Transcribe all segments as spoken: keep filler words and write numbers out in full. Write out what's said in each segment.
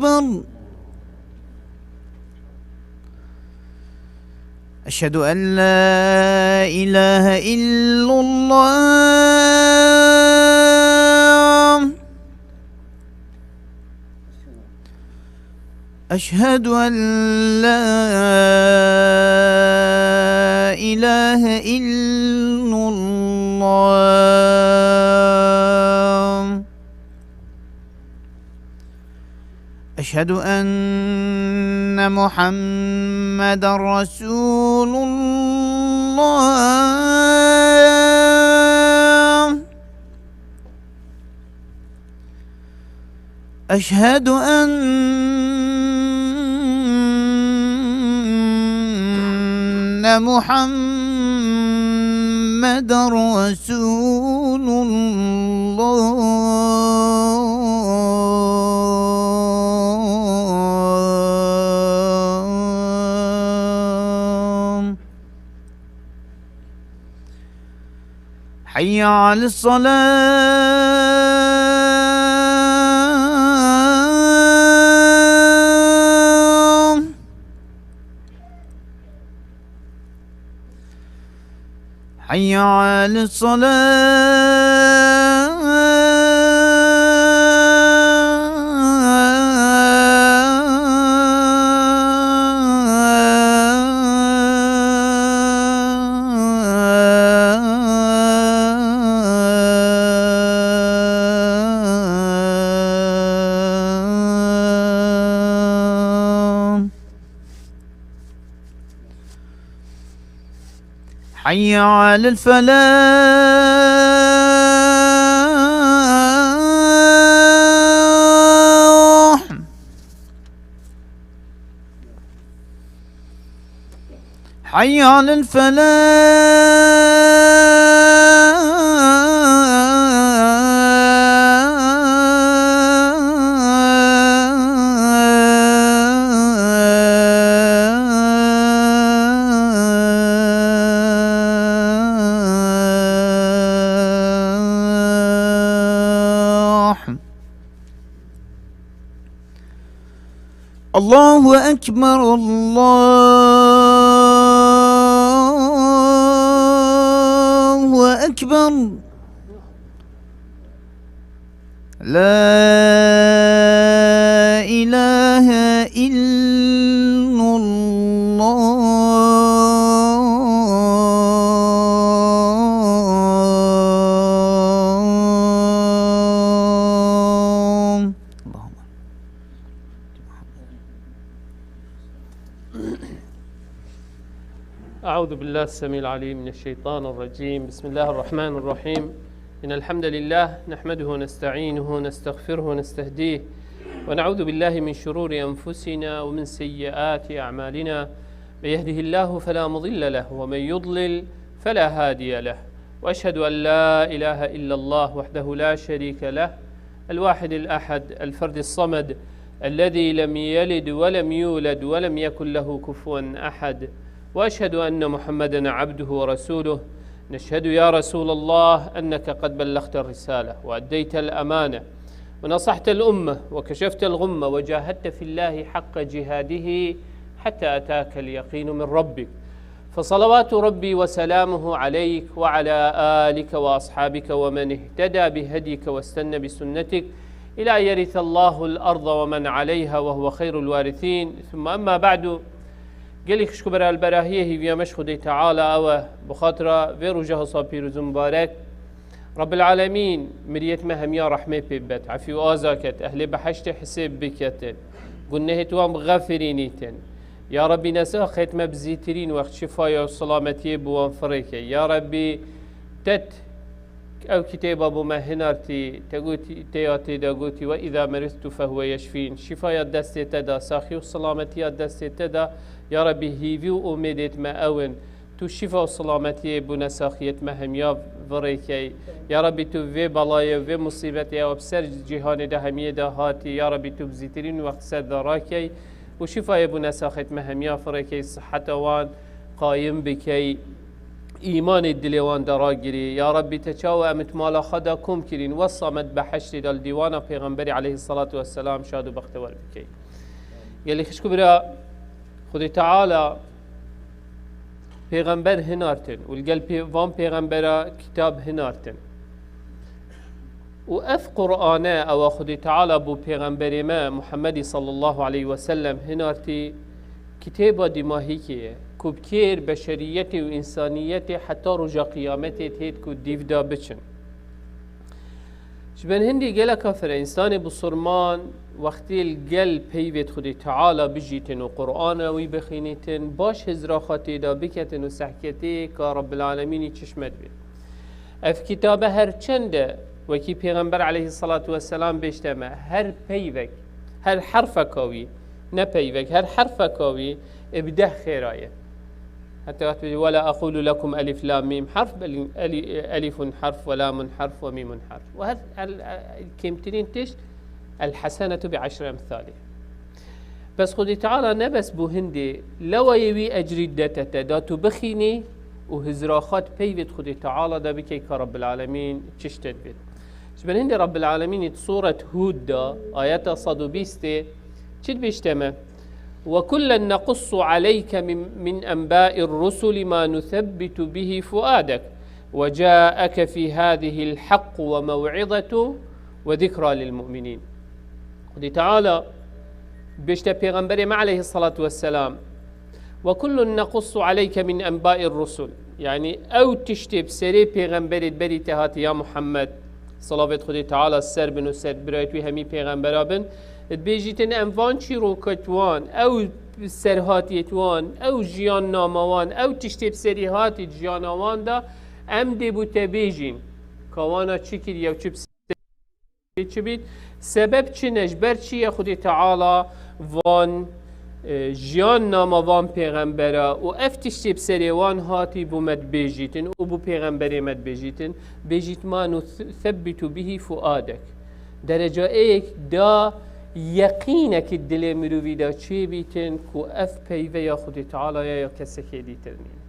أكبر. أشهد أن لا إله إلا الله. أشهد أن لا إله إلا الله. أشهد أن محمدا رسول الله. أشهد أن محمدا رسول الله. حي على الصلاة. حي على الصلاة. حي على الفلاح. حي على الفلاح. الله أكبر، الله أكبر. لا إله إلا الله. اللهم أعوذ بالله السميع العليم من الشيطان الرجيم. بسم الله الرحمن الرحيم. إن الحمد لله نحمده ونستعينه ونستغفره ونستهديه، ونعوذ بالله من شرور أنفسنا ومن سيئات أعمالنا. من يهده الله فلا مضل له، ومن يضلل فلا هادي له. وأشهد أن لا إله إلا الله وحده لا شريك له، الواحد الأحد، الفرد الصمد، الذي لم يلد ولم يولد ولم يكن له كفوا أحد. وأشهد أن محمدا عبده ورسوله. نشهد يا رسول الله أنك قد بلغت الرسالة وأديت الأمانة ونصحت الأمة وكشفت الغمة وجاهدت في الله حق جهاده حتى أتاك اليقين من ربك. فصلوات ربي وسلامه عليك وعلى آلك وأصحابك ومن اهتدى بهديك واستنى بسنتك إلى أن يرث الله الأرض ومن عليها وهو خير الوارثين. ثم أما بعد. Gelî xişk û beralberahiyê hîviya me ji Xwedê Teala ew e, bi xatira vê roja hisa pîroz û mibarek, Rabbil Alemîn miriyêt me hemiya rehmê pê bibet, efî û aza ket, ehlê behiştê hisêb biketin, gunehêt wan bixefirînîtin. Ya Rabbî, nesaxêt me bi zîtirîn wext şifaya û selametiyê bi wan firêke. Ya Rabbî, tet ew kitêba bo me hinartî, te gotî, tê ya tê de gotî, "Ve îza meriztu fehuve yeşfîn." Şifaya destê te de, saxî û selametiya destê te de. Ya Rabbî, hîvî û umêdêt me ew in. Tu şîfa û selametiyê bo nesaxiyêt me hemiya virêkey. Ya Rabbî, tu vê belayê û vê musîbetê ew bi ser cîhanê de hemiyê de hatî. Ya Rabbî, tu bi zîtirîn wext ser de rakey û şîfayê bo nesaxêt me hemiya firêkey, siheta wan qayim bikey. îmanê dilê wan de ragirî. Ya Rabbî, te çawa em it mala xwe de kom kirîn, wesa me di beheştê de li dîwana Pêxemberê aleyhissalatu vesselam şad û bextewar bikey. Gelî xişk û bira, Xwedê Teala pêxember hinartin û li gel pê-, van pêxembera kitab hinartin. Û ev Qur'ane ewa Xwedê Teala bo pêxemberê me Muhammedî sallallahu aleyhi ve sellem hinartî, kitêba dîmahîkê ye ku bi kêr beşeriyetê û însaniyetê heta roja qiyametê têt ku dîv da biçin. Ji ber hindî gelek kafir e, însanê bisurman wextê li gel peyvêt Xwedê Teala bijîtin û Qur'ana wî bixînîtin, baş hizra xwe tê de biketin û sehketê ka Rabbil Alemînî çişmet bê. Ev kitabe her çend e, wekî Pêxember aleyhissalatu vesselam bêjte me, her peyvek, her herfeka wî, ne peyvek, her herfeka wî ê bi deh xêra ye. Heta wextê, "Ve la aqulu lekum elif lam mîm harf, bel eli-, elifun harf ve lamun harf ve mîmun harf." Ve her el-, e-, kêmtirîn tişt, "El hasenetu bi eşri emsalih." Bes Xwedê Teala ne bes bo hindê, lewayê wî ecrî dete te, da tu bixînî û hizra xwe di peyvêt Xwedê Teala de bikey ka Rabbil Alemîn çiştet bêt. Ji ber hindê Rabbil Alemînî di Sûret Hûd de, ayeta sed û bîstê, çi dibêjte me? "Ve kullen nequssu aleyke min, min enbâir rusuli ma nusebbitu bihi fuadek ve caeke fî hâzihil haqq ve mew'izetu ve zikra lil mu'minîn." Xwedê Teala bêjte Pêxemberê me aleyhissalatu vesselam, "Ve kullun nequssu aleyke min enbâir rusul." Yanî ew tiştê bi serê pêxemberê berî te hatî ya Muhammed, salavêt Xwedê Teala ser bin û ser birayet wî hemî pêxembera bin, dibêjîtin em van çîrokêt wan, ew serhatiyêt wan, ew jiyan nama wan, ew tiştê bi serî hatî jiyana wan da, em dê bo te bêjîn ka wana çi kiriye û çi bi çi bît? Sebeb çi ne? Ji ber çi ye Xwedê Teala van, e, jiyan nama van pêxembera û ev tiştê bi serê wan hatî bo me dibêjîtin û bo pêxemberê me dibêjîtin? Bêjît, "Ma nusebbitu bihi fuadek." Dereca êk da yeqînekî dilê mirovî de çêbîtin ku ev peyve ya Xwedê Teala ya, ya kesekê dîtir nîne.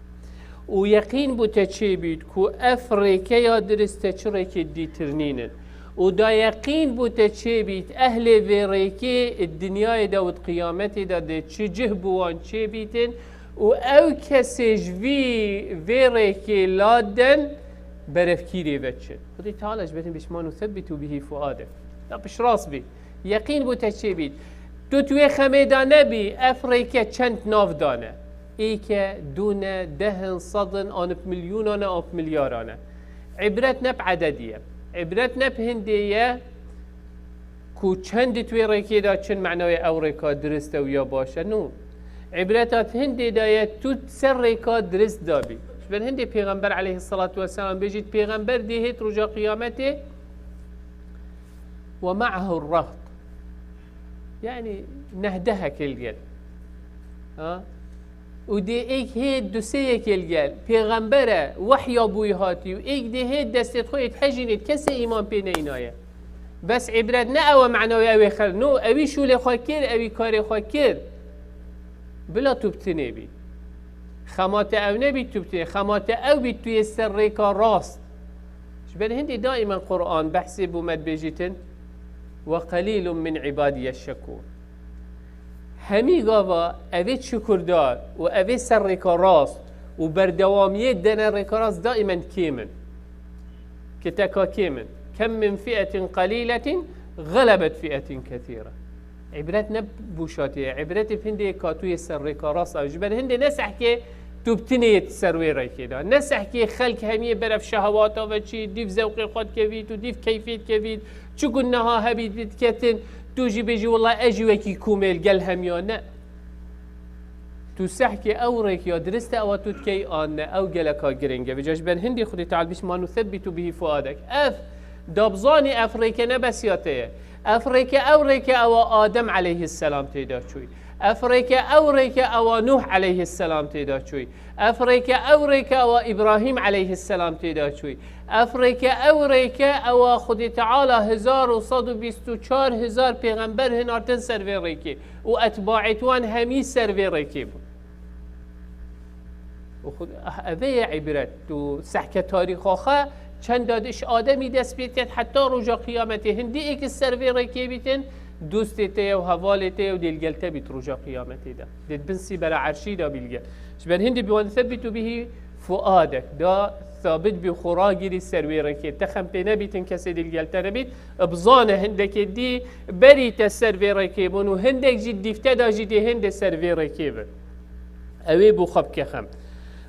Û yeqîn bo te çêbît ku ev rêke ya dirist te çi rêkê dîtir nînin. Û da yeqîn bo te çêbît ehlê vê rêkê di dinyayê de û di qiyametê de dê çi cih bo wan çêbîtin û ew kesê ji vî vê rêkê la den berevkîrê ve çin. Xwedê Teala ji ber hindê bêjt, "Ma nusebbitu bihi fuadek." Da piştrast bî. Yeqîn bo te çêbît. Tu di wê xemê de nebî, ev rêke çend nav dane. Êke, dûne, dehin, sedin, an bi milyûnan e, an bi milyaran e. Îbret ne bi ededî ye. Îbret ne bi hindê ye ku çend di wê rêkê de çin, manayê ew rêka dirist e û ya baş e. No. Îbreta di hindê de ye tu ser rêka dirist de bî. Ji ber hindê Pêxember aleyhissalatu vesselam bêjît, Pêxember dê hêt roja qiyametê, "Ve ma'ahu raht." Yani nehdehek li gel. Ha? Û dê êk hê du sê yekê li gel. Pêxember e, wehya bûyî hatî û êk dê hê destê xwe yê dihejînê, kesê îman pê neynaye. Bes îbret ne ew e, manawê ew ê xel-, no, ewî şûlê xwe kir, ewî karê xwe kir. Bila tu bi tinê bî. Xema te ew nebît tu bi tinê. Xema te ew bît tu yê ser rêka rast. Ji ber hindê daîmen Quran behsê bo me dibêjîtin, "Ve qelîlun min îbadiye şekûr." Hemî gava evê şukurdar û evê ser rêka rast û berdewamiyê dene rêka rast daîmen kêm in. Kiteka kêm in. "Kem min fi'etin qelîletin xelebet fi'etin kethîre." Îbret ne bûşatî ye. Îbretê bi hindê ka tu yê ser rêka rast ew. Ji ber hindê ne sehkê tu bi tinê yê ser wê rêkê de. Ne sehkê xelk hemiyê berev şehewata ve çî, dîv zewqê xwe dikevît û dîv keyfê dikevît. Çi ku niha hebî diketin, tu jî bêjî, "Wela ez jî wekî komê li gel hemiya." Ne. Tu sehkê ew rêk ya dirist e, ewa tu dikey an ne, ew geleka giring e. Vêca ji ber hindê Xwedê Teala bîst, "Ma nusebbitu bihi fuadek." Ev, da bizanî ev rêke ne bes ya te ye. Ev rêke, ew rêke ewa Adem aleyhisselam têda çûy. Ev rêke, ew rêke ewa Nuh aleyhisselam têda çûy. Ev rêke, ew rêke ewa Îbrahîm aleyhisselam têda çûy. Ev rêke, ew rêke ewa Xwedê Teala hezar û sed û bîst û çar hezar pêxember hinartin ser vê rêkê û etbaê wan hemî ser vê rêkê bûn. Xwe-, eve ye îbret. Tu sehke tarîxa xwe çenda diş Ademî dest pê diket heta roja qiyametê. Hindî êk ser vê rêkê bîtin, dostê te ye û hevalê te ye û dê li gel te bît roja qiyametê de. Dê di bin sîbera erşî de bî li gel. Ji ber hindî bi wan thabbitu bihî fuadek. Da thabit bî xwe ragirî ser wê rêkê. Te xem pê nebîtin kesê dê li gel te nebît. Bizane hindekê dî berî te ser vê rêkê bûn û hindek jî dîv te da jî dê hindê ser vê rêkê bin. Ew ê bo xwe bike xem.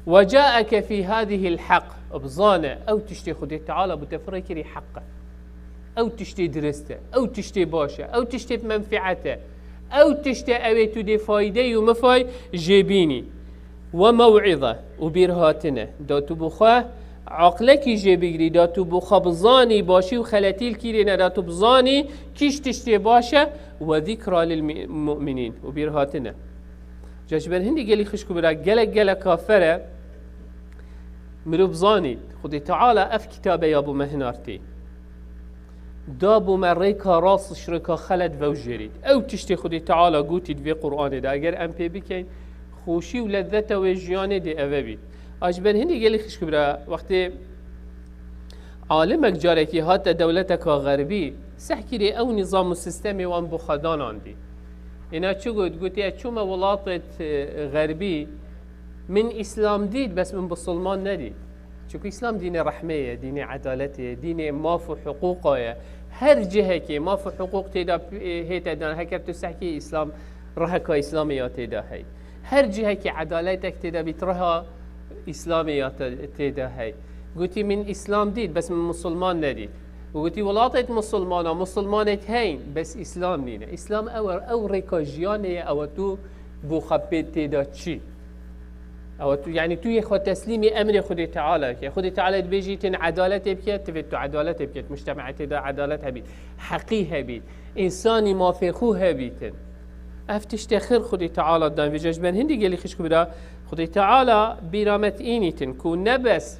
Ve caeke fî hadihil heq. Bizane, ew tiştê Xwedê Teala bo te firê kirî heq e. Ew tiştê dirist e. Ew tiştê baş e. Ew tiştê bi menfîet e. Ew tiştê ew ê tu dê fayde û mifay jê bînî. Ve mew'ize û bîrhatine. Da tu bo xwe aqlekî jê bigirî, da tu bo xwe bizanî, başî û xeletî li kîrê ne, da tu bizanî kîş tiştê baş e. Ve zîkra lil mi-, mu'minîn. Û bîrhatine. Ca ji ber hindî gelî xişk û bira, gelek gelek kafere mirov zanît. Xwedê Teala ev kitabe ya bo me hinartî. Da bo me rêka rast ji rêka xelet vewjêrît. Ew tiştê Xwedê Teala gotît vê Qur'anê de. Eger em pê bikeyn, xweşî û lezzeta wê jiyanê dê eve bît. A ji ber hindî gelî xişk û bira, wextê alimek carekî hate dewleteka xerbî, sehkirê ew nîzam û sistemê wan bi xwe danandî. Êna çi got? Gotiye, çûme welatêt, e, xerbî, min îslam dît, bes min bisilman nedît. Çunku îslam dînê rehmê ye, dînê edaletê ye, dînê maf û hiqûqa ye. Her cihekê maf û hiqûq têda, e, hête dan, heker tu sehkî îslam, reheka îslamê ya têda hey. Her cihekî edaletek têda bît, reha îslamê ya te-, têda hey. Gotî, min îslam dît, bes min musulman nedît. Û gotî, welatêt musulmana, musulmanêt heyn, bes îslam nîne. Îslam ew e, ew rêka jiyanê ye, ew e tu bo xwe pê têda çî. Ew e tu, yanî tu yê xwe teslîmî emrê Xwedê Teala ke. Xwedê Teala dibêjîtin edaletê bike, divê tu edaletê bike, mujtemaetê de edalet hebît, heqî hebît, însanî mafê xwe hebîtin. Ev tiştê xir Xwedê Teala dan vêca ji ber hindî gelî xişk û bira Xwedê Teala bîra me tînîtin ku ne bes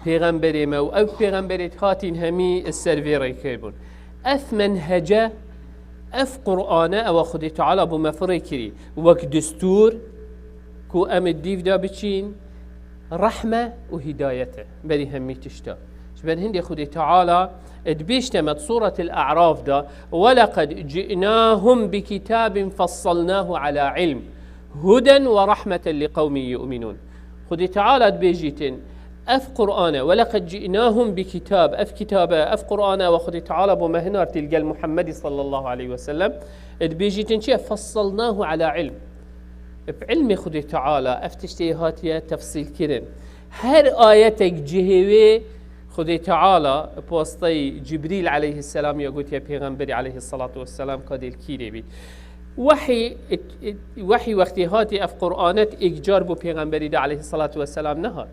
pêxemberê me û ew pêxemberêt hatîn hemî ser vê rêkê bûn. Ev menhece, ev Qur'ane ewa Xwedê Teala bo me firê kirî wek distûr ku em ê dîv de biçîn, rehme û hîdayet e berî hemî tişta. Ji ber hindê Xwedê Teala dibêjte me di Sûretil A'raf de, "Weleqed ci'nahum bi kitabin fessalnahu ala ilm, huden ve rahmeten li qewmin yu'minun." Xwedê Teala dibêjîtin, ev Qur'an e, "Weleqed ci'nahum bi kitab", ev kitab e, ev Qur'an e, we Xwedê Teala bo me hinartî li gel Muhammedî sallallahu aleyhi ve sellem, dibêjîtin çi ye? "Fessalnahu ala ilm." Bi ilmê Xwedê Teala ev tiştê hatiye tefsîl kirin. Her ayetek cihê wê Xwedê Teala bi wasiteyê Cibrîl aleyhisselam ya gotiye Pêxemberî aleyhissalatu vesselam ka dê li kîrê bît. Wehî, wehî wextê hatî ev Qur'anet êk car bo Pêxemberî de aleyhissalatu vesselam nehat.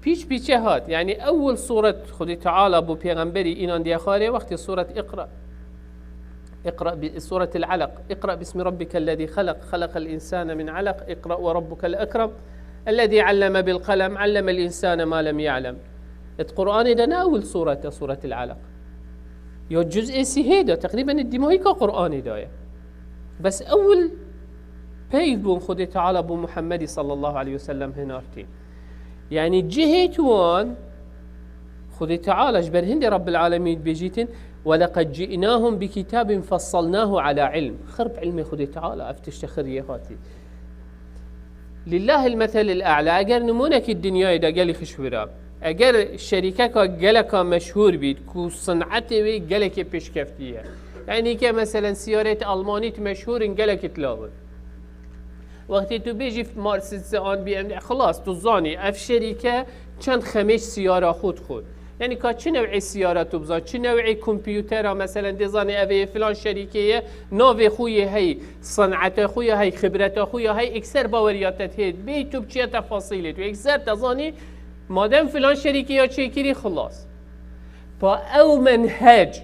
Pîç pîçe hat. Yanî ewil suret Xwedê Teala bo Pêxemberî înan diye xwarê wextê suret Iqra. اقرأ ب-، سورة العلق. اقرأ باسم ربك الذي خلق، خلق الإنسان من علق، اقرأ وربك الأكرم، الذي علم بالقلم، علم الإنسان ما لم يعلم. Di Qur'anê de ne ewil suret e, Suretil Alaq. Ya cuz'ê sihê de, teqrîben di dîmahîka Qur'anê de ye. Bes ewil peyv bûn Xwedê Teala bo Muhammedî sallallahu aleyhi ve sellem hinartî. Yanî cihê tu wan, Xwedê Teala ji ber hindê Rabbil Alemîn dibêjîtin, "Weleqed ci'nahum bi kitabin fessalnahu ala ilm." Xirb ilmê Xwedê Teala ev tişte xiriyê hatî. Lillahil meselil a'la. Eger nimûnekî dinyayê de gelî xişwira, eger şerîkeka geleka meşhûr bît ku sinetê wê gelekê pêşkeftî ye. Yanî ke meselen siyarêt Almanît meşhûr in gelekî tilav in. Wextê tu bêjî Mercedes an B M W, xilas, tu zanî, ev şerîke çend xemêş siyara xwe dixwe. Yanî ka çi new'ê siyara tu bizan, çi new'ê kompûtera, meselen, dê zanî ev ê filan şerîkê ye, navê xwe yê hey, sanete xwe ya hey, xibreta xwe ya hey, ekser baweriya te tê, bê tu biçiye tefasîlê tu, ekser te zanî, madem filan şerîkê ya çêkirî, xilas. Pa ew menhec,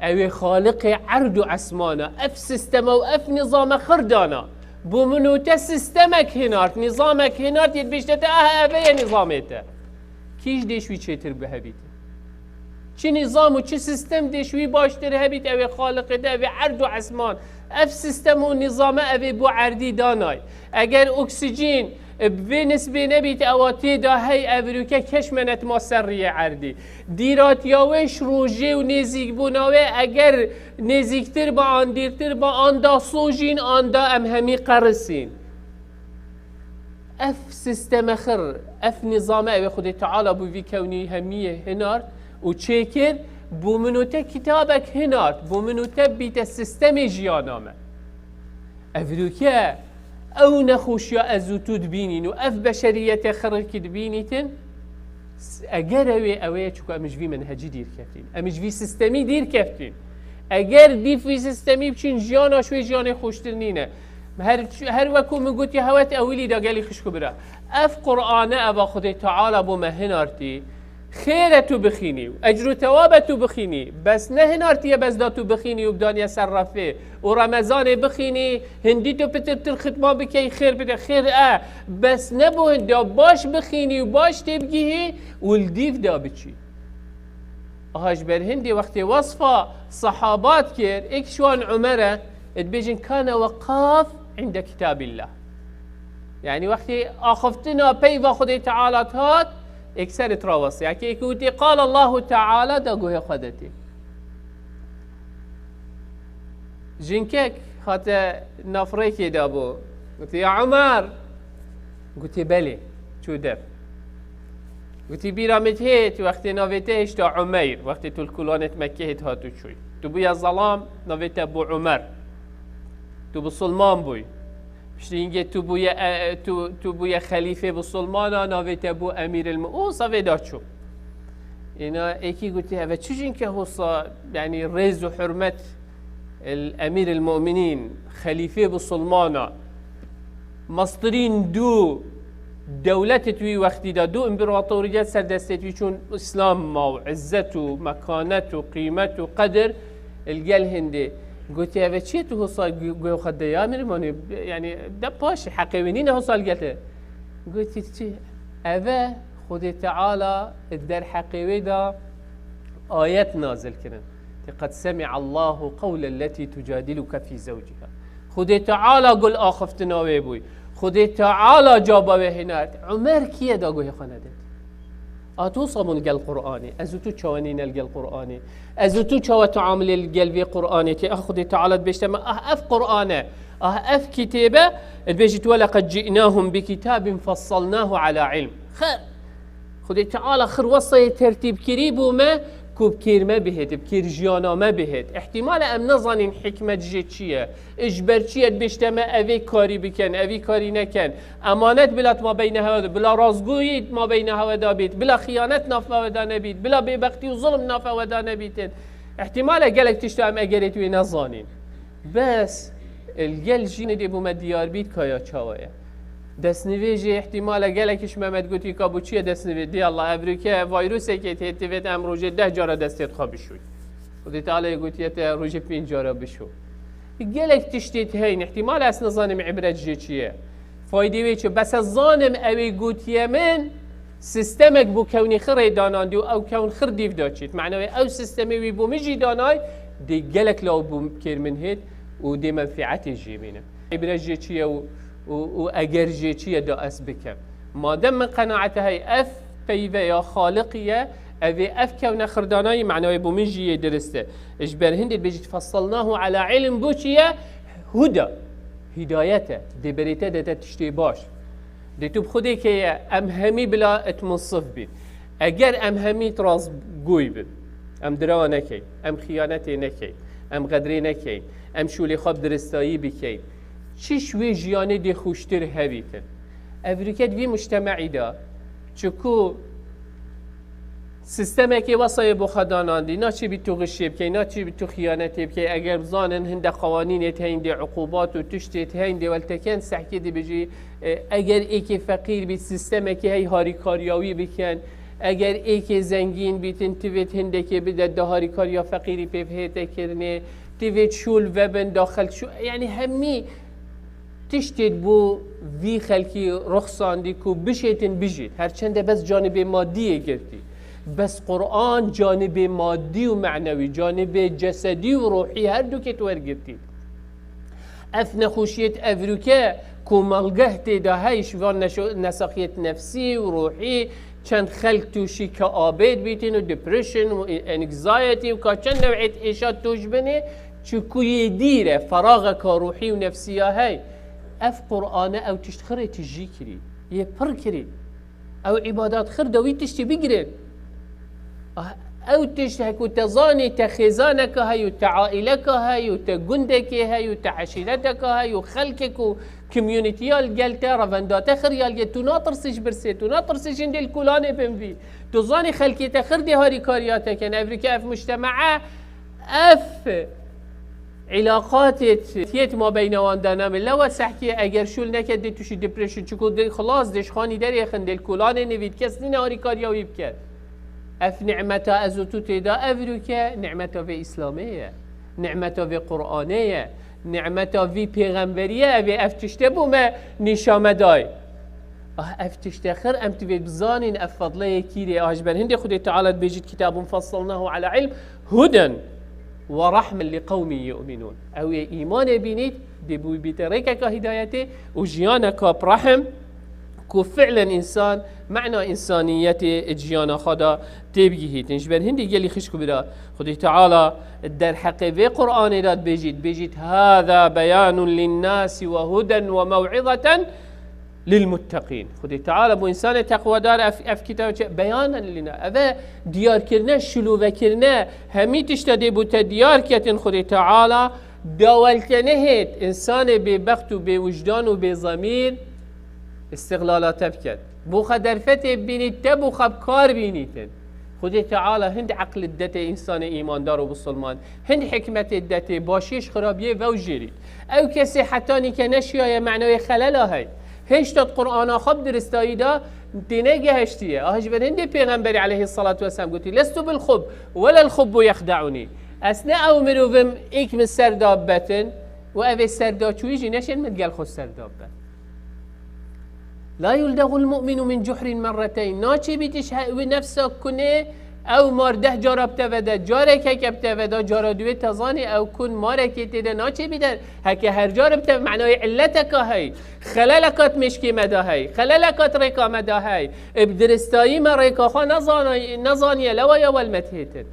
ew ê Xaliqê erd û esmana, ev sisteme û ev nîzame xir dana. Bo min û te sistemek hinart, nîzamek hinart, yê dibêjte te, aha, ev ê nîzamê te. Kî ji dêş wî çêtir bihebît? Çi nîzam û çi sistem dêş wî baştir hebît, ew ê Xaliqê te, ew ê erd û esman, Ev sistem û nîzame ev ê bo erdî danay. Eger oksîjîn bi vê nisbê nebît, ewa tê de hey evrûke keş menet ma ser riyê erdî. Dîratiya wê ji rojê û nêzîkbûna wê eger nêzîktir be an dîrtir be, an da sojîn, an da em hemî qerisîn. Ev sisteme xir, ev nîzame ew ê Xwedê Teala bo vî kewnî hemiyê hinart û çêkir, bo min û te kitabek hinart, bo min û te bîte sistemê jiyana me. Evrûke ew nexweşiya ez û tu dibînîn û ev beşeriyetê xirikî dibînîtin, eger ew ê, ew ê, çunku em ji vî menhecî dîr keftîn, em ji vî sistemî dîr keftîn. Eger dîf vî sistemî biçîn, jiyana ji wê jiyanê xweştir nîne. Her, her wekû min gotiye, hewet ewilî de gelî xişk û bira. Ev Qur'ane eva Xwedê Teala bo me hinartî. Xêr e tu bixînî û ecr û tewab e tu bixînî. Bes ne hinartiye bes da tu bixînî û bidaniye ser refê û Remezanê bixînî, hindî tu pitir pitir xitma bikey, xêr bide, xêr e. Bes ne bo hinda baş bixînî û baş têbigihî û li dîv de biçî. Aha ji ber hindê wextê wesfa sehabat kir, êk ji wan Umer e, dibêjin, "Kane weqaf inde kitabillah." Yani wextê axiftina peyva Xwedê Teala hat, êk ser it rawestiye. Eke êk witî, "Qal Allahu Teala", da guhê xwe de tê. Jinkek hate nafrêkê de bû. Gotiye, "Ya Umer." Gotiye, "Belê." Çû der. Gotiye, "Bîra min hêt, wextê navê te hişta Umeyr, wextê tu li kolanê Mekkê hêt hat û çûy. Tu bûye zelam, navê te bû Umer. Tu bisilman bûyî. Piştî hingê tu bûye, e, e, tu, tu bûye xelîfê bisilmana, navê te bû Emîr el-Mu-, û savê da çû." Îna êkî gotiye, "Eve çi jinke hosa, yani rêz û hurmet el Emîr el-Mu'minîn, xelîfê bisilmana, mestirîn du dewletê tu wî wextî de, du împeratoriyet ser destê tu wî çûn, Îslam ma û izzet û mekanet û qîmet û qedir li gel hindê." Gotiye, "Eve çi ye tu hosa gu-, guhê xwe de ya Emîr el-Mu'minîn? Yani de paş heqê wê nîne hosa li gel te." Gotiye, "Çi? Eve Xwedê Teala derheqê wê de ayet nazil kirin. Tê, 'Qed semi'allahu qewlelleti tucadiluke fî zewciha.'" Xwedê Teala gul axiftina wê bûy. Xwedê Teala caba wê hinart. Umer kiye da guhê xwe nedet? A tu sabûn gel Qur'anê. Ez û tu çawa nîne li gel Qur'anê? Ez û tu çawa tuamilê li gel vê Qur'anê tê? Ah Xwedê Teala dibêjte me, ah ev Qur'an e, ah ev kitêbe, dibêjit, "Weleqed ci'nahum bi kitabin fessalnahu ala ilm." Xer. Xwedê Teala xir wesayê tertîb kirî bû me, ku bi kêr me bihêt, bi kêr jiyana me bihêt. Îhtimal e em nezanîn hikmet jê çi ye, ji ber çi ye dibêjte me evê karî bikin, evî karî nekin. Emanet bila di mabeyna hewe de, bila rastgoyî di mabeyna hewe de bît, bila xiyanet navbeyna hewe de nebît, bila bêbextî û zulm navbeyna hewe de nebîtin. Îhtimal e gelek tişta em egerê tu wê nezanîn. Bes, li gel jî nidê bo me diyar bît ka ya çawa ye. Destnivêjê îhtimal e gelek ji me me digotî ka bo çi ye destnivê? Dê Allah, evrûke vayrusekê tê, divêt em rojê deh cara destê xwe bişûy. Xwedê Teala yê gotiye te rojê pênc cara bişo. Gelek tiştê heyn, îhtimal e ez nizanim îbret jê çi ye. Faydê wê çi? Bes ez zanim ew ê gotiye min, sistemek bo kewnî xirê danandî û ew kewn xir dîv da çît. Mena wê ew sistemê wî bo min jî danay, dê gelek law bo kêr min hêt û dê menfîetê jê bînim. Îbre jê çi ye û, û, û eger jê çi ye da ez bikim. Madem min qenaete hey ev peyve ya Xaliqî ye, ev ê ev kewne xirdanayî, mena wê bo min jî yê dirist e. Ji ber hindê dibêjît, "Fessalnahu ala ilm", bo çi ye? Huda, hidayet e. Dê berê te de te tiştê baş. Dê tu bi Xwedê keye, em hemî bila et munsif bîn. Eger em hemî rastgoy bin, em dirawa nekeyn, em xiyanetê nekeyn, em xedrê nekeyn, em şûlê xwe bi diristayî bikeyn, çi ji wê jiyanê dê xweştir hevîtin? Evrûke di vî mujtemeî de, çiku Sistemekê wesayê bo xwe danandî, naçîbî tu xişê bikey, naçîbî tu xiyanetê bikey, eger bizanin hinde qewanînê tê heyndê, uqubat û tiştê tê heyndê weltekin sehkê dibêjî, e, eger êkê feqîr bît, sistemekê hey harîkariya wî bikin, eger êkê zengîn bîtin, tivêt hindekê bide, da harîkariya feqîrî pê bihête kirinê, tivêt şûl vebin, da xelk şû-, yani hemî Tiştêt bo vî xelkî ruxsandî ku bişêtin bijît. Her çende bes canibê madî yê girtî. Bes Quran canibê madî û menewî, canibê cesedî û ruhî her dukê tu wergirtî. Ev nexweşiyêt evrûke ku malgeh tê de hey ji van neşo-, nesaxiyêt nefsî û ruhî, çend xelk tûşî keabêd bîtin û depression û anxiety û ka çend new'êt êşa tûş binê, çi ku yê dîr e, feraxeka ruhî û nefsî ya hey. Ev Qur'ane ew tişt xirê tijî kirî, yê pir kirî. Ew îbadat xir de wî tiştî bigirin. Ah, ew tişt hek û te zanî te xêzaneke hey û te aîleke hey û te gundekê hey û te eşîreteke hey û xelkek û community ya li gel te, revenda te xir ya li gel, tu natirsî ji birsê, tu natirsî jin dê li kulanê bin vî. Tu zanî xelkê te xir dê harîkariya te ken, evrike ev mujtemee, ev îlaqatê tiyêt ma beyna wan de name. Lewa sehkê eger şûl neke dê tuşî depression, çiku dê xilas dê ji xanî derêxin, dê li kulanê nivît, kes nîne harîkariya wî biket. Ev nimeta ez û tu tê de evrûke, nimeta vê Îslamê ye. Nimeta vê Qur'anê ye. Nimeta vî pêxemberî ye, ev ê ev tişte bo me nîşa me dayê. Ah, ev tişte xir em divê bizanîn, ev fedleyê kîrê. Ah, ji ber hindê Xwedê Teala dibêjit, "Kitabun fassalnahu ala ilm, huden ve rahmen li qewmin yu'minun." Ew ê îmanê bînît, dê bi wî bîte rêkeka hîdayetê û jiyaneka bi rehm, ku fi'len însan, mena însaniyetê di jiyana xwe de tê bigihîtin. Ji ber hindê gelî xişk û bira, Xwedê Teala derheqê vê Qur'anê de dibêjît, dibêjît, "Hâzâ beyanun linnâsi ve huden ve mew'izeten lilmutteqîn." Xwedê Teala bo însanê teqwedar ev, ev kitab çi? Beyanen lina. Ev e diyarkirine, şilûvekirine, hemî tişta dê bo te diyar ketin Xwedê Teala, dawelkenehêt, însanê bêbext û bêwijdan û bêzemîr îstixlala te biket. Bo xwe derfetê bibînît, te bo xwe bi kar bînîtin. Xwedê Teala hind eqlê didetê însanê îmandar û bisilman, hind hikmetê didetê, başiyê ji xirabiyê vewjêrît. Ew kesê hetanî ke neşiyaye menayê xelela hey. Hêşta di Qur'ana xwe bi diristayî de têne gehiştiye. Ah, ji ber hindê Pêxemberî aleyhissalatu vesselam gotî, "Lestu bil xub, welel xubbu yexde'unî." Ez ne ew mirovim êk min ser da bibetin û ev ê serdaçûyî jî neşên min gel xwe ser da bibe. "La yuldegul mu'minu min cuhrin merreteyn." Naçê bîtiş he-, wî nefsa kunê ew mar deh cara bi te vede, carek heke bi te veda, cara duwê te zanî ew kun marekê tê de naçê bî der. Heke her car bi te, menayê illeteka hey, xeleleka di mêşkê me de hey, xeleleka di rêka me de hey. Ê bi diristayî me rêka xwe nezana-, nezaniye, lewa ya wel me tihêtin.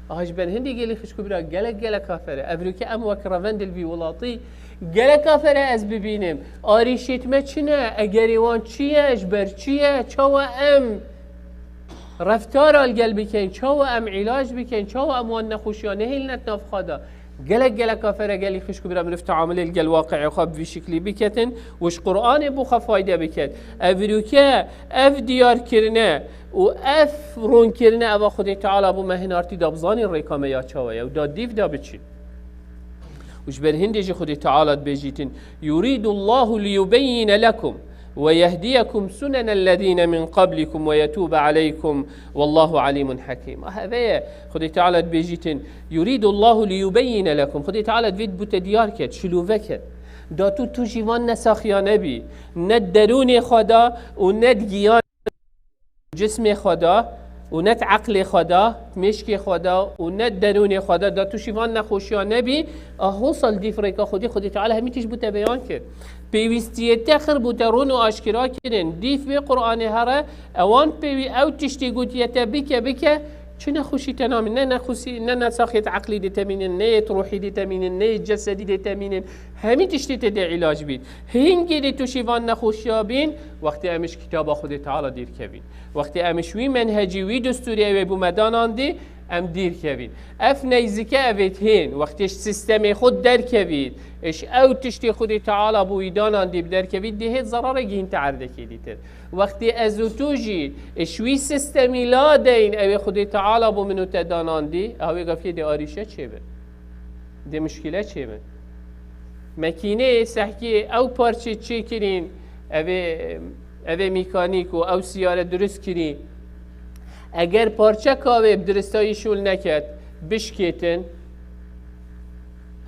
Aha, ji ber hindê gelî xişk û bira gelek gelek kafir e. Evrûke em wek revendê li vî welatî gelek kafir e ez bibînim. Arîşêt me çi ne? Egerê wan çi ye? Ji ber çi ye? Çawa em reftara li gel bikin? Çawa em îlac bikin? Çawa em wan nexweşiya nehêlin nav xwe de? Gelek gelek kafir e gelî xişk û bira mirov teamilê li gel waqi'ê xwe bi vî şiklî biketin û ji Qur'anê bo xwe fayde biket. Evrûke ev diyar kirine û ev rûn kirine eva Xwedê Teala bo me hinartî da bizanîn rêka me ya çawa ye û da dîv da biçîn. Û ji ber hindê jî Xwedê Teala dibêjîtin, "Yurîdullahu liyubeyyine lekum ve yehdiyekum sunenellezîne min qablikum ve yetûbe aleykum, vallahu alîmun hekîm." Ah, eve ye. Xwedê Teala dibêjîtin, "Yurîdullahu liyubeyyine lekum." Xwedê Teala divêt bo te diyar ket, şilûve ket. Da tu, tu jî van nesaxiya nebî. Ne derûnê xwe da û ne di giyan cismê xwe da û ne di eqlê xwe da, mêşkê xwe da û ne derûnê xwe da, da tu şîvan nexweşiya nebî, a hosa li dîf rêka Xwedî, Xwedî Teala hemî tişt bo te beyan kir. Pêwîstiyê te xir bo te rûn û aşkira kirin. Dîf vê Qur'anê here, ewan pêwî ew tiştê gotiye te bike, bike, çi nexweşî te namîn, ne nexweşî, ne nesaxiyet eqlî dê te mînin, ne yêt ruhî dê te mînin, ne yêt cesedî dê te mînin. Hemî tiştê te dê îlac bît. Hingê dê tu şîvan nexweşiya bîn, wextê em ji kitaba Xwedê Teala dîr kevîn. Wextê em ji wî menhecî, wî destûrê ew ê bo me danandî, em dîr kevîn. Ev neyzike ev ê hên, wextê ji sîstemê xwe derkevît, ji ew tiştê Xwedê Teala bo wî danandî bi derkevît, dê hêt zerarê gihîn te erdekê dîtir. Wextê ez û tu jî ji wî sîstemî ladeyn, ew ê Xwedê Teala bo min û te danandî, a wê gafiyê dê arîşe çêbin. Dê muşkîle çêbin. Mekîneyê sehkî ew parçê çêkirîn, ev ê, ev ê mîkanîk û ew siyare dirust kirî. Eger parçeka wê bi diristayî şûl neket, bişkêtin,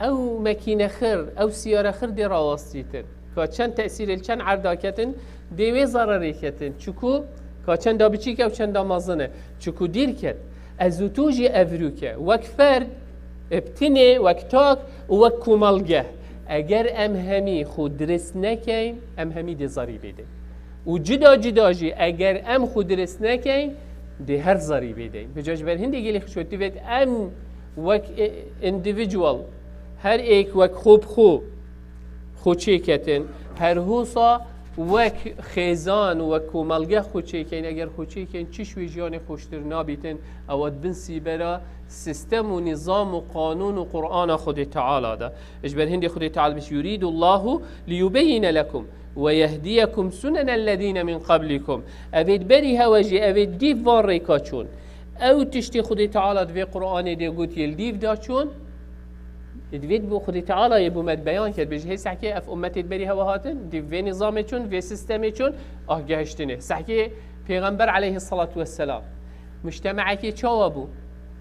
ew mekîne xir, ew siyare xir dê rawastîtin. Ka çend tesîrê li çend erda ketin, dê wê zererê ketin. Çiku ka çenda biçîk e û çenda mezin e. Çiku dîr ket. Ez û tu jî evrûk e. Wek ferd, bi tinê, wek tak û wek komelgeh. Eger em hemî xwe dirist nekeyn, em hemî dê zerî bêdin. Û cida cida jî eger em xwe dirist nekeyn, dê her zerî bêdin. Vêca ji ber hindê gelî xişwetî vêt em wek, e, individual, her êk wek xwe bi xwe, xwe çêketin. Her hosa wek xêzan, wek komelge xwe çêkeyn. Eger xwe çêkeyn, çi şwê jiyanê xweştir nabîtin, ewa di bin sîbera sistem û nîzam û qanûn û Qur'ana Xwedê Teala de. Ji ber hindê Xwedê Teala bêjî, "Yurîdullahu liyubeyyine lekum ve yehdiyekum sunenellezîne min qablikum." Evê di berî hewe jî, evê dîv van rêka çûn. Ew tiştê Xwedê Teala di vê Qur'anê de got, yê li dîv da çûn. Divê bo Xwedê Teala yê bo me beyan kir. Bêjî, hê sehkê ev ummetê di berî hewe hatin, dîv vê nîzamê çûn, vê sistemê çûn, ah gehiştinê. Sehkê Pêxember aleyhissalatu vesselam mujtema'ekê çawa bû?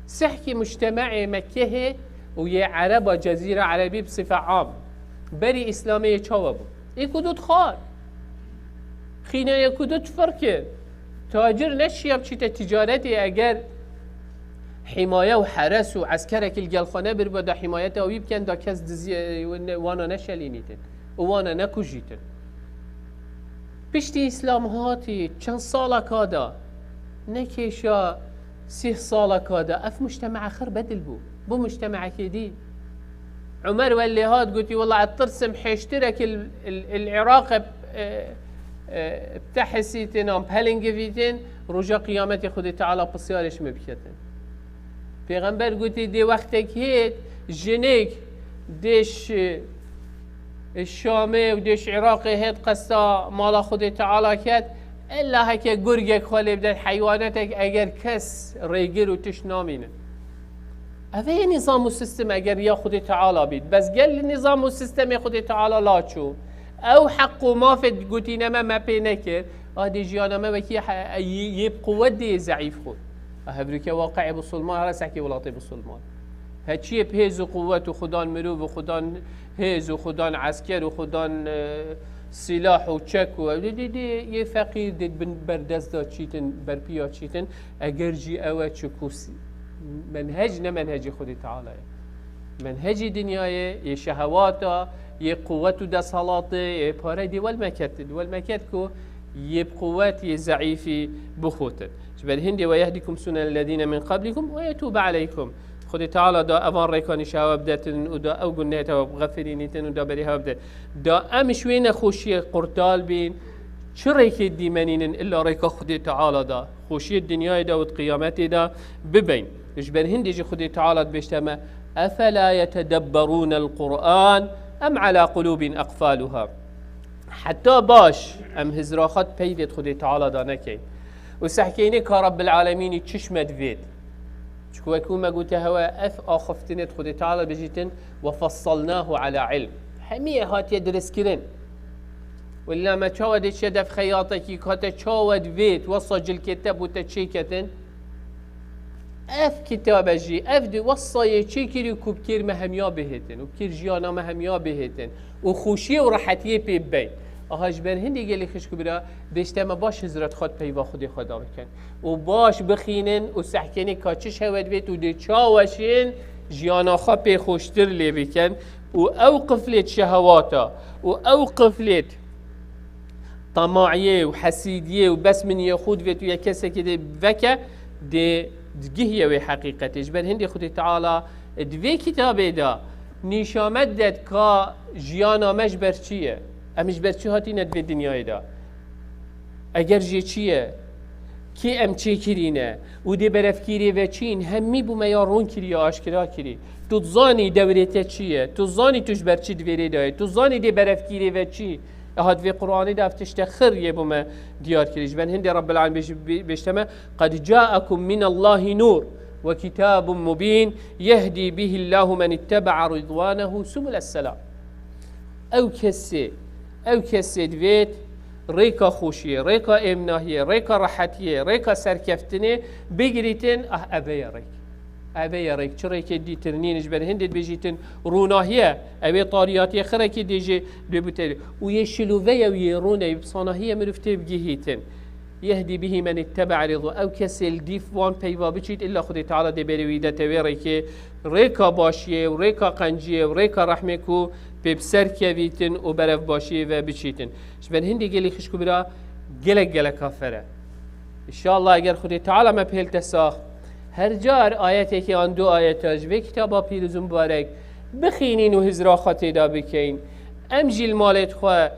Sehkê mujtema'ê Mekkehê û yê Ereba Cezîra Erebî bi sife am. Berî Îslamê yê çawa bû? Ê ku dût xar. Xîneyê ku dût firkê. Tacir neşiya biçîte ticaretê eger hîmaye û heres û eskerekî li gel xwe nebirbe da hîmayeta wî bikin da kes dizî-, wana neşelînîtin û wana nekujîtin. Piştî Îslam hatî çend saleka da, ne kêşa sîh saleka da, ev mujtemea xir bedil bû. Bû mujtemeekê dî. Umer welê hat gotî, "Wela ez tirsim hêştirek il, il, il Iraq e, e, e, btehesîtin an pelingivîtin, roja qiyametê Xwedê Teala pisyarê ji min biketin." Pêxember gotî, dê wextek hêt, jinik dê ji Şamê û dê ji Iraqê hêt qesta mala Xwedê Teala ket, ella heke gurgek xwe lê bidet, heywanetek, eger kes rêgir û tişt namînin. Ev ê nîzam û sistem eger ya Xwedê Teala bît. Bes gel li nîzam û sistemê Xwedê Teala la çû. Ew heq û mafê gotîne me, me pê nekir. A dê jiyana me wekî he-, yê, yê bi quwet dê yê zeîf xwe. A hevdûke waqi'ê Musulman, here sehkê welatê Musulman. Heçiyê bi hêz û quwet û xudan mirov û xudan hêz û xudan esker û xudan, e, sîlah û çek û ew dê, dê, dê yê feqîr dê bin ber dest da çîtin, ber piya çîtin. Eger jî ew e çi ku s-, menhec ne menhecî Xwedê Teala ye. Menhecî dinyayê, yê şehewata, yê quwet û desthilatê, yê pareyê dê welmeket, welmeket ku yê bi quwet, yê zeîfî bixotin. Ji ber hindê, "Ve yehdikum sunenellezîne min qablikum ve yetûbe aleykum." Xwedê Teala da evan rêkanî ji hewe bidetin û da ew gunehê te bixefirînîtin û da berî hewe bide. Da em ji wê nexweşiyê qurtal bîn, çi rêkê dîmenînin illa rêka Xwedê Teala da, xweşiyê dinyayê de û di qiyametê de bibeyn. Ji ber hindê jî Xwedê Teala dibêjte me, "Efela yetedebberûnel Qur'an em ala qulûbin ekfaluha." Heta baş em hizra xwe di peyvê Xwedê Teala de nekeyn. Û sehkênê ka Rabbil Alemînî çi ji me divêt. Çku wekî me gote hewe ev axiftinê di Xwedê Teala bêjîtin, "Ve fessalnahu ala ilm." Hemiyê hatiye diristkirin. Wella me çawa dê çiye dev xeyatekî ka te çawa divêt, wesa cilkê te bo te çêketin? Ev kitabe jî, ev di wesa yê çêkirî ku bi kêr me hemiya bihêtin û bi kêr jiyana me hemiya bihêtin û xweşiyê û rehetiyê pê bibeyn. Aha ji ber hindê gelê xişk û bira, bêjte me baş hizret xwe di peyva Xwedê xwe de bikin û baş bixînin û sehkênê ka çi ji hewe divêt û dê çawa şên jiyana xwe pê xweştir lê bikin û ew qiflêt şehewata û ew qiflêt temaiyê û hesîdiyê û bes min yê xwe divêt û yek kesekê dê veke, dê digihiye wê heqîqetê. Ji ber hindê Xwedê Teala di vê kitabê de nîşa me didet ka jiyana me ji ber çi ye? Em ji ber çi hatîne di vê dinyayê de? Eger jê çi ye? Kê em çêkirîne? Û dê berevkîrê ve çîn? Hemî bo me ya rûn kiriye, aşkera kirî. Tu dizanî dewrê te çi ye? Tu zanî tu ji ber çi di vê rê de yê? Tu zanî dê berevkîrê ve çî? Eha di vê Qur'anê de ev tişte xir yê bo me diyar kirî. Ji ber hindê Rabbil Alemin bêj-, bê-, bêjte me, "Qed ca'ekum minallahi nur ve kitabun mubin yehdi bihillahu men itteba'a ridwanehu subules selam." Ew kesê, ew kesê divêt rêka xweşiyê, rêka êmnahiyê, rêka rehetiyê, rêka serkeftinê bigirîtin, ah, eve ye rêk. Eve ye rêk. Çi rêkê dîtir nîn ji ber hindê dibêjîtin rûnahiye, ew ê tariyatiyê xirekî dê jê dê bûte. Û yê şilûve ye û yê rûne, yê bi sanahiye mirov tê bigihîtin. Yehdi bihi men ittebe'a ridwa. Ew kesê li dîf wan peyva biçît, illa Xwedê Teala dê berê wî dete wê rêkê, rêka başiyê û rêka qenciyê û rêka rehmê ku pê bi ser kevîtin û berev başiyê ve biçîtin. Ji ber hindê gelî xişk û bira gelek gelek afer e. Înşallah eger Xwedê Teala me pêl te sax, her car ayetekê an du ayeta ji vê kitaba pîroz û mibarek bixînîn û hizra xwe tê de bikeyn. Em jî li malê xwe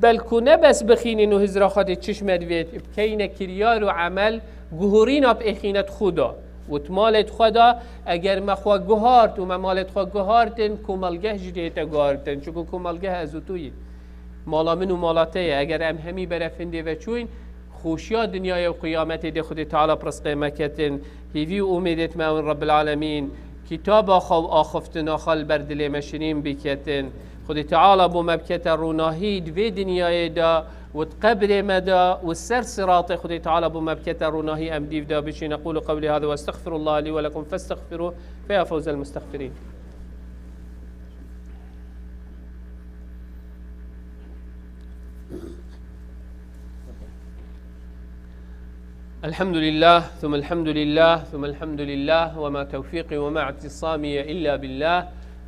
belkû ne bes bixînin û hizra xwe tê çişme divêt, bikeyne kiryar û emel guhurîna bi êxînet xwe de. Û di malê xwe de eger me xwe guhart û me malê xwe guhartin, komelgeh jî dihête guhartin. Çunku komelgeh ez û tu yî. Mala min û mala te ye. Eger em hemî berefindê ve çûyn, xweşiya dinyayê û qiyametê dê Xwedê Teala bi rizqê me ketin. Hîvî û umêdê me ew in Rebbil Alemîn kitaba xwe û axiftina xwe li ber dilê me şirîn biketin. Xwedê Teala bo me bikete ronahî di vê dinyayê de û di qebrê me de û ser siratê Xwedê Teala bo me bikete ronahî em dîv de biçîn. أقول قولي هذا وأستغفر الله لي ولكم فاستغفروه فيا فوز المستغفرين. الحمد لله، ثم الحمد لله، ثم الحمد لله، وما توفيقي وما اعتصامي إلا بالله،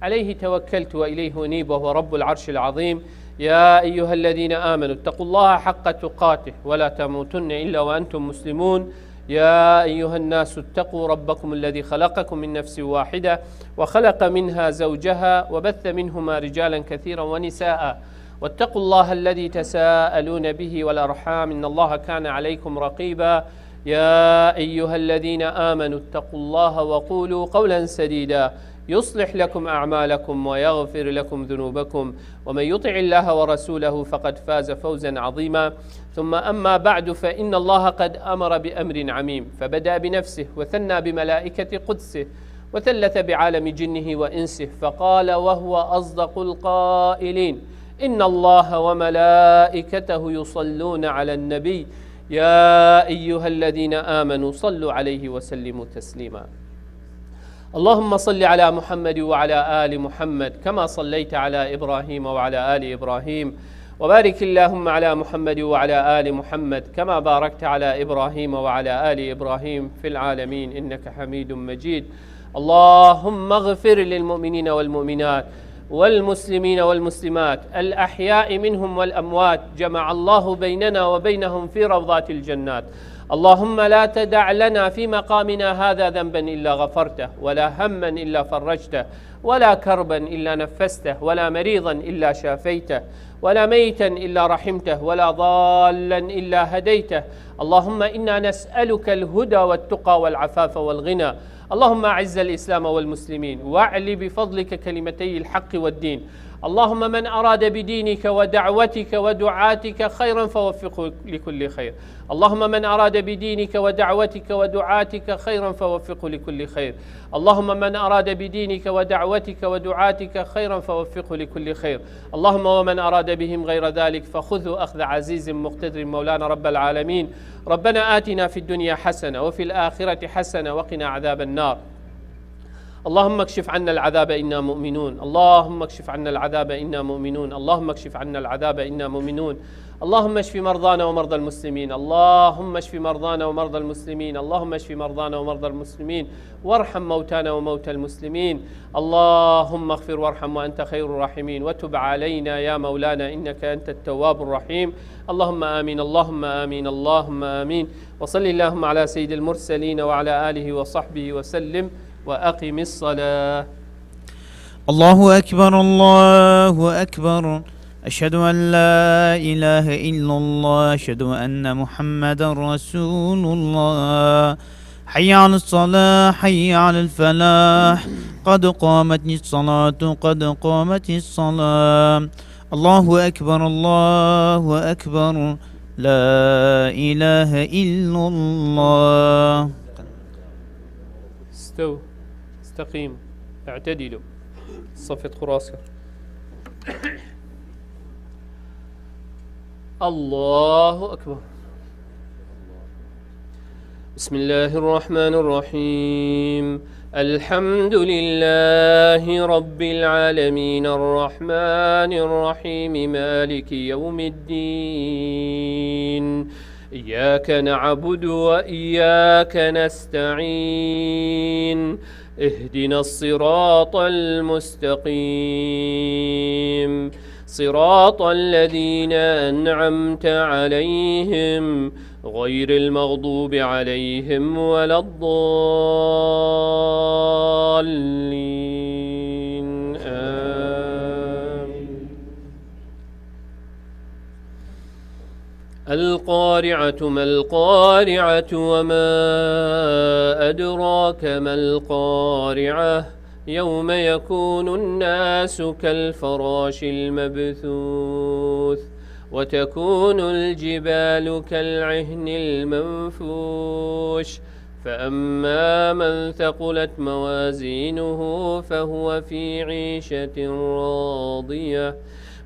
عليه توكلت وإليه أنيب، وهو رب العرش العظيم. يا أيها الذين آمنوا اتقوا الله حق تقاته ولا تموتن إلا وأنتم مسلمون. يا أيها الناس اتقوا ربكم الذي خلقكم من نفس واحدة وخلق منها زوجها وبث منهما رجالا كثيرا ونساء واتقوا الله الذي تساءلون به والأرحام إن الله كان عليكم رقيبا. يا أيها الذين آمنوا اتقوا الله وقولوا قولا سديدا يصلح لكم أعمالكم ويغفر لكم ذنوبكم ومن يطع الله ورسوله فقد فاز فوزا عظيما. ثم أما بعد فإن الله قد أمر بأمر عميم فبدأ بنفسه وثنى بملائكة قدسه وثلث بعالم جنه وإنسه فقال وهو أصدق القائلين: إن الله وملائكته يصلون على النبي يا أيها الذين آمنوا صلوا عليه وسلموا تسليما. اللهم صل على محمد وعلى آل محمد كما صليت على إبراهيم وعلى آل إبراهيم وبارك اللهم على محمد وعلى آل محمد كما باركت على إبراهيم وعلى آل إبراهيم في العالمين إنك حميد مجيد. اللهم اغفر للمؤمنين والمؤمنات والمسلمين والمسلمات الأحياء منهم والأموات، جمع الله بيننا وبينهم في روضات الجنات. اللهم لا تدع لنا في مقامنا هذا ذنبا إلا غفرته، ولا هما إلا فرجته، ولا كربا إلا نفسته، ولا مريضا إلا شافيته، ولا ميتا إلا رحمته، ولا ضالا إلا هديته. اللهم إنا نسألك الهدى والتقى والعفاف والغنى. اللهم أعز الإسلام والمسلمين، وأعل بفضلك كلمتي الحق والدين. اللهم من أراد بدينك ودعوتك ودعاتك خيرا فوفقه لكل خير. اللهم من أراد بدينك ودعوتك ودعاتك خيرا فوفقه لكل خير. اللهم من أراد بدينك ودعوتك ودعاتك خيرا فوفقه لكل خير. اللهم ومن أراد بهم غير ذلك فخذه أخذ عزيز مقتدر مولانا رب العالمين. ربنا آتنا في الدنيا حسنة وفي الآخرة حسنة وقنا عذاب النار. اللهم اكشف عنا العذاب إنا مؤمنون. اللهم اكشف عنا العذاب إنا مؤمنون. اللهم اكشف عنا العذاب إنا مؤمنون. اللهم اشف مرضانا ومرضى المسلمين. اللهم اشف مرضانا ومرضى المسلمين. اللهم اشف مرضانا ومرضى المسلمين. وارحم موتانا وموتى المسلمين. اللهم اغفر وارحم وأنت خير الراحمين. وتب علينا يا مولانا إنك أنت التواب الرحيم. اللهم آمين، اللهم آمين، اللهم آمين. وصل اللهم على سيد المرسلين وعلى آله وصحبه وسلم. وأقم الصلاة. الله أكبر، الله أكبر. أشهد أن لا إله إلا الله، أشهد أن محمدا رسول الله. حي على الصلاة، حي على الفلاح. قد قامت الصلاة، قد قامت الصلاة. الله أكبر، الله أكبر. لا إله إلا الله. استو، استقيم، اعتدلوا. صفت خراسة. الله أكبر. بسم الله الرحمن الرحيم. الحمد لله رب العالمين الرحمن الرحيم مالك يوم الدين. إياك نعبد وإياك نستعين. اهدنا الصراط المستقيم. صراط الذين أنعمت عليهم غير المغضوب عليهم ولا الضالين. آمين. القارعة ما القارعة وما أدراك ما القارعة. يوم يكون الناس كالفراش المبثوث وتكون الجبال كالعهن المنفوش. فأما من ثقلت موازينه فهو في عيشة راضية.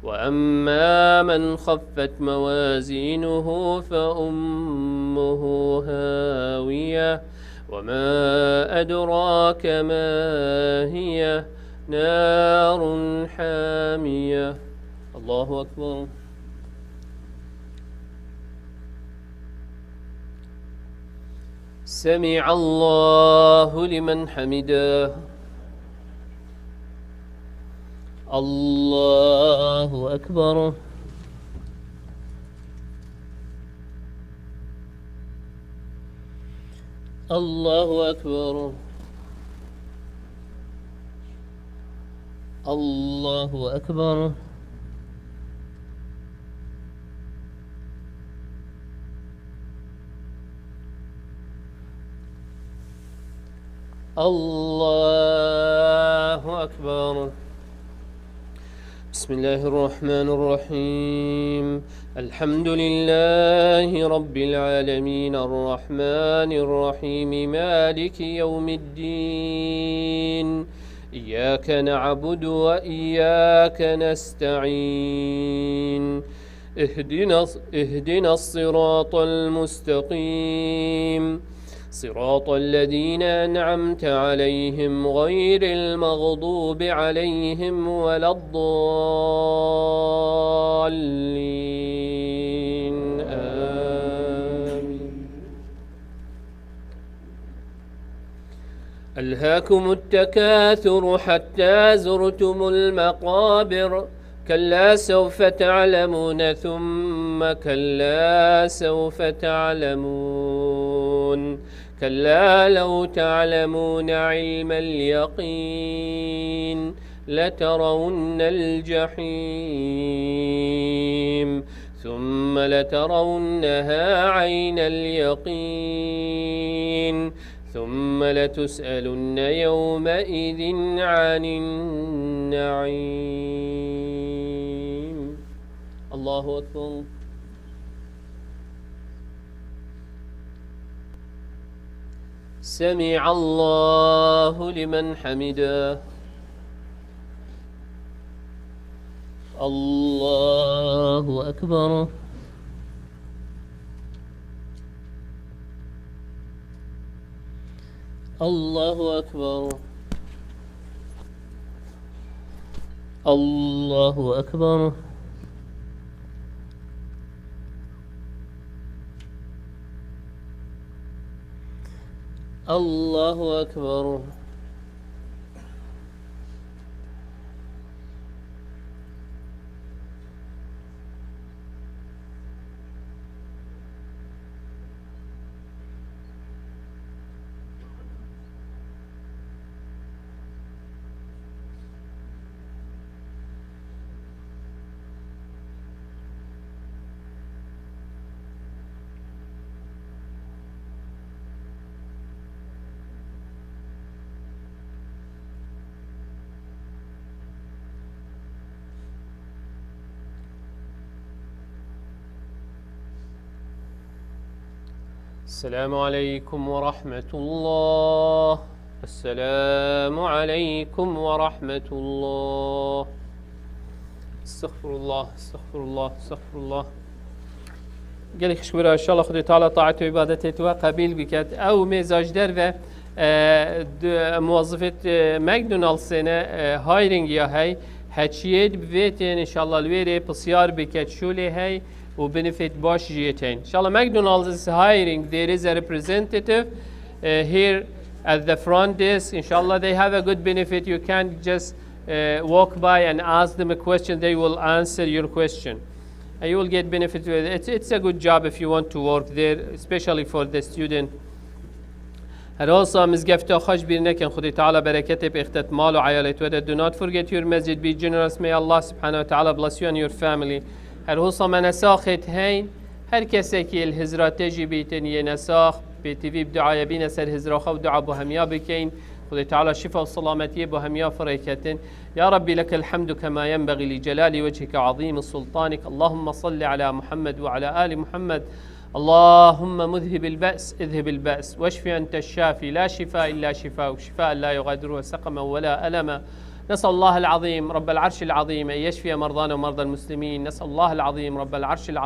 وأما من خفت موازينه فأمه هاوية. وما أدراك ما هي. نار حامية. الله أكبر. سمع الله لمن حمده. الله أكبر. الله أكبر. الله أكبر. الله أكبر. بسم الله الرحمن الرحيم. الحمد لله رب العالمين، الرحمن الرحيم، مالك يوم الدين. إياك نعبد وإياك نستعين. اهدنا، اهدنا الصراط المستقيم. صراط الذين أنعمت عليهم غير المغضوب عليهم ولا الضالين. آمين. ألهاكم التكاثر حتى زرتم المقابر. كلا سوف تعلمون ثم كلا سوف تعلمون. كلا لو تعلمون علم اليقين لترون الجحيم ثم لترونها عين اليقين ثم لتسألن يومئذ عن النعيم. الله أكبر. سمع الله لمن حمده. الله أكبر. الله أكبر. الله أكبر. الله أكبر. السلام عليكم ورحمة الله. السلام عليكم ورحمة الله. استغفر الله، استغفر الله، استغفر الله. Gelek xişk bira, inşallah Xwedê Teala taet û îbadetê te qebîl biket. Ew mêza ji derve, e, d-, muwezifê, e, McDonald'sê ne, e, hiring ya hey, heçiyê di bi vê tên, inşallah li wê rê pisyar biket, şûlê hey, û benefit baş jî yê teyên. Inshallah, McDonald's is hiring. There is a representative uh, here at the front desk. Inshallah, they have a good benefit. You can just uh, walk by and ask them a question. They will answer your question. And you will get benefit with it. It's, it's a good job if you want to work there, especially for the student. Her olsa mizgefta xwe ji bîr nekin. Xwedê Teala bereketê bi îxtet mal û eyalê we de. Do not forget your masjid. Be generous. May Allah subhanahu wa ta'ala bless you and your family. Her olsa me nesaxêt heyn. Her kesekî li hizra te jî bîtin yê nesax. Pê T V bi duaya bîne ser hizra xwe û dua bo hemiya bikeyn. Xwedê Teala şifa û selametiyê bo hemiya firêketin. Ya Rabbi, lekel hamdu kema yenbegî li celali wechike azîmi sultanik. Allahümme salli ala Muhammed ve ala ali Muhammed. اللهم مذهب البأس، اذهب البأس، واشف أنت الشافي، لا شفاء إلا شفاؤك، شفاء لا يغادر سقما ولا ألما. نسأل الله العظيم رب العرش العظيم أن يشفي مرضانا ومرضى المسلمين. نسأل الله العظيم رب العرش العظيم